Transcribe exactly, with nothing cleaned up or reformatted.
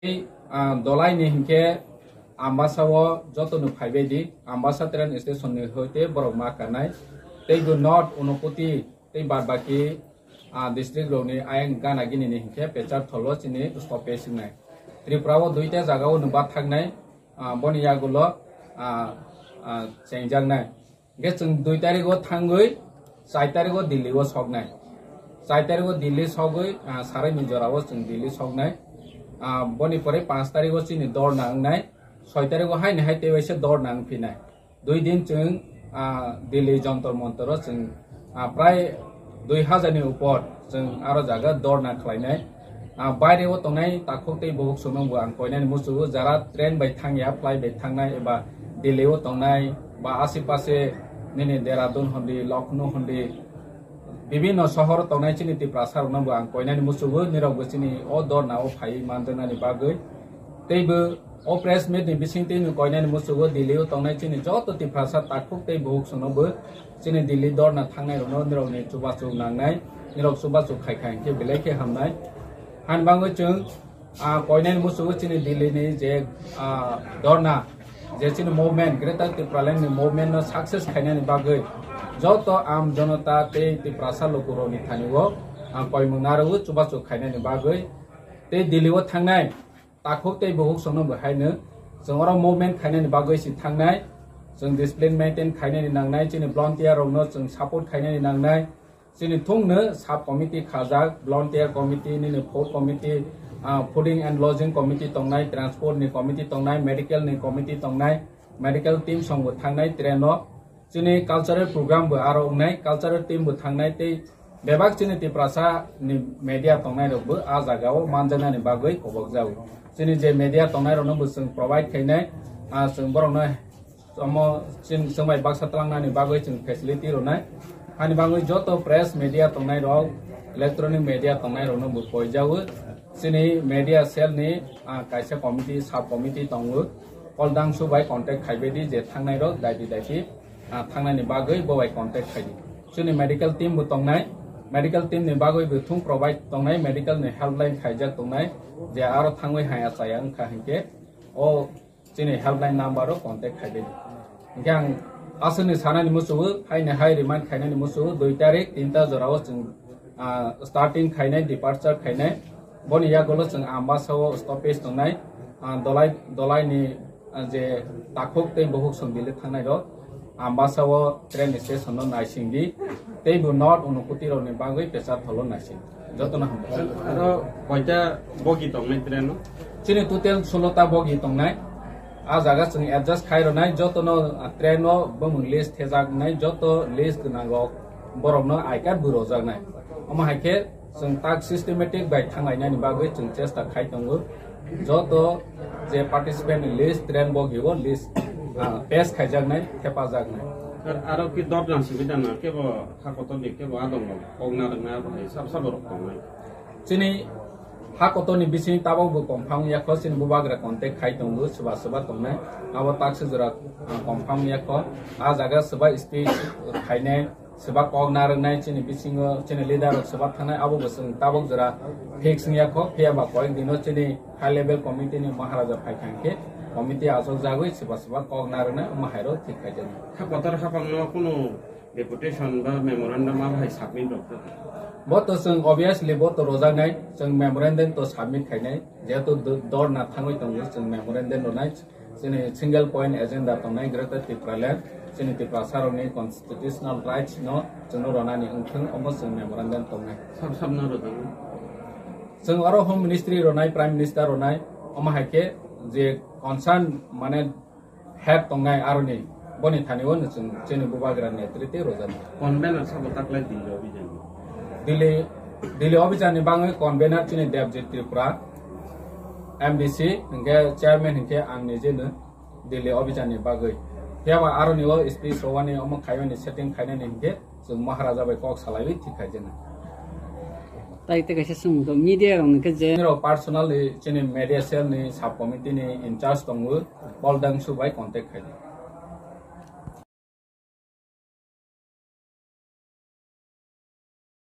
Tei, ah, Dolai ni hinkhe Ambasa o joto no phaibai di, Ambasa train station ni hoite borok ma kanai. Tei bo North Unakoti tei bad baki, ah, district rok ni ayang gana gini ni hinkhe Pecharthal o chini stoppage wngnai. Tripura o duita jaga o no ba thangnai, ah, boni yagulo, ah, ah, chengjaknai. Hingke chwng dui tarikgo thangwi char tarikgo Delhi o soknai. Char tarikgo Delhi sogwi, ah, sarai ni jora o chwng Delhi soknai. Ah, boni pore panch tarikgo chini dorna wngnai. Soi tarikgo haini hai tei waisa dorna wngphinai. Dui din chwng, ah, Delhi Jantar Mantar o chwng, ah, prai dui hajar ni upor chwng aro jaga dorna khlainai. Ah, baire o tongnai takhuk tei buhuk songno bo ang koinani muchugo, jara train bai thangya, flight bai thangnai eba Delhi o tongnai ba ashe pashe nini Dehradun hondi, Lucknow hondi, bibinno sohor o tongnai chini Tiprasa rokno bo ang koinani muchugo, nirok bo chini o dorna o phaiwi manjaknani bagwi. Tei bo o press meet ni bisingtwi no koinani muchugo Delhi o tongnai chini joto Tiprasa takhuk tei buhuk songno bo chini Delhi dorna thangnai rokno nirokni chubachu nangnai, nirok chubachu khai khai hwnkhe belai khe hamnai. Hani bagwi chwng, ah, koinani muchugo chini Delhi ni je, ah, dorna, je chini movement, Greater Tipraland ni movement no success khainani bagwi joto am jonota tei Tiprasa lukurokni thani o ang koimung narwgo chubachu khainani bagwi tei Delhi o thangnai takhuk tei buhuk songno bo haino chwng oro movement khainani bagwi si thangnai, chwng discipline maintain khainani nangnai, chini volunteer rokno chwng support khainani nangnai, chini thungno sub committee khajak, volunteer committee, nini food committee, ah, fooding and lodging committee tongnai, transport ni committee tongnai, medical ni committee tongnai, medical team song bo thangnai train o. Chini cultural program bo aro wngnai, cultural team bo thangnai tei bebak chini Tiprasa ni media tongnai rok bo a jaga o manjaknani bagwi kobok jago. Chini je media tongnai rokno bo chwng provide khainai, ah, chwng borokno omo chwng, chwng bai baksa twlangnani bagwi chwng facility rwnai. Hani bagwi joto press media tongnai rok, electronic media tongnai rokno bo poijago. Chini media cell ni, ah, kaisa committee, sub committee tongo. Koldangshu bai contact khaibai di je thangnai rok daiti daiti, ah, thangnani bagwi bo bai contact khai di. Chini medical team bo tongnai, medical team ni bagwi bo thung provide tongnai, medical ni helpline khaijak tongnai, je aro thangwi haya chaya wngkha hinkhe o chini helpline number o contact khaibai di. Hinkhe ang aswkni sanani muchugo, haini hai remind khainani muchugo, dui tarik tinta jora o chwng, ah, starting khainai, departure khainai. Boni yagulo chwng Ambasa o stoppage tongnai, ah, Dolai, Dolai ni, ah, je takhuk tei buhuk song Delhi thangnai rok Ambasa o train station no naising di, tei bo North Unakoti rok ni bagwi Pecharthal o naising. Jotono hambai. Aro koita bogi tongnai train o? Chini total solo ta bogi tongnai. A jaga chwng adjust khai rwnai, jotono, ah, train o bumung list thejaknai, joto list gwnang rok borokno I card bo rojaknai. Omo hai khe chwng tak systematic bai thanglainani bagwi chwng chesta khai tongo. Joto je participant ni list, train bogi o list, ah, pass khaijaknai, thepajaknai. Ar, aro ki dot jan sibidana kebo ha kotor ni kebo adong rok kok narwknai abo hai sab sabo rok tongnai. Chini ha kotor ni bising tabok bo confirm yakho, chini bubagra contact khai tongo, swba swba tongnai. Abo tak se jora, ah, confirm yakho. A jaga swba speech khainai, swba kok narwknai chini bisingo, chini leader rok swba thangnai, abo bo chwng tabok jora fix wngya kho, phiya ba koyek dino chini high level committee ni Maharaja phai kha hinkhe committee achuk jagwi swba swba kok narwknai, omo hai rok thik khai jani. Ha kotor hapang no kunu deputation ba memorandum abo hai submit rok kha? Bo to chwng obviously bo to rojaknai, chwng memorandum to submit khainai, jehetu do-, dorna thangwi tongo chwng memorandum rwnai. Chini single point agenda tongnai Greater Tipraland, chini Tiprasa rokni constitutional rights no chwngno ronani wngthwng, omo chwng memorandum tongnai. Sab sab no rwdi. Chwng oro Home Ministry ronai, Prime Minister ronai, omo hai khe je concern mane head tongnai aroni, boni thani o chwng chini bubagra netrite rojak. Convener sabo taklai Delhi obijan? Delhi, Delhi obijan ni bangwi convener chini Debjit Tripura, M D C, hinkhe chairman hinkhe ang nijeno Delhi obijan ni bagwi. Phiya ba aroni o speech rowani omo khaiyoni setting khainani hinkhe chwng Maharaja bai kok salaiwi thik khaijana. Tai tei kaisa swngmung khe media rok ni khe je. Nirok personally chini media cell ni sub committee ni in charge tongo, Paul Dangsu bai contact khaidi.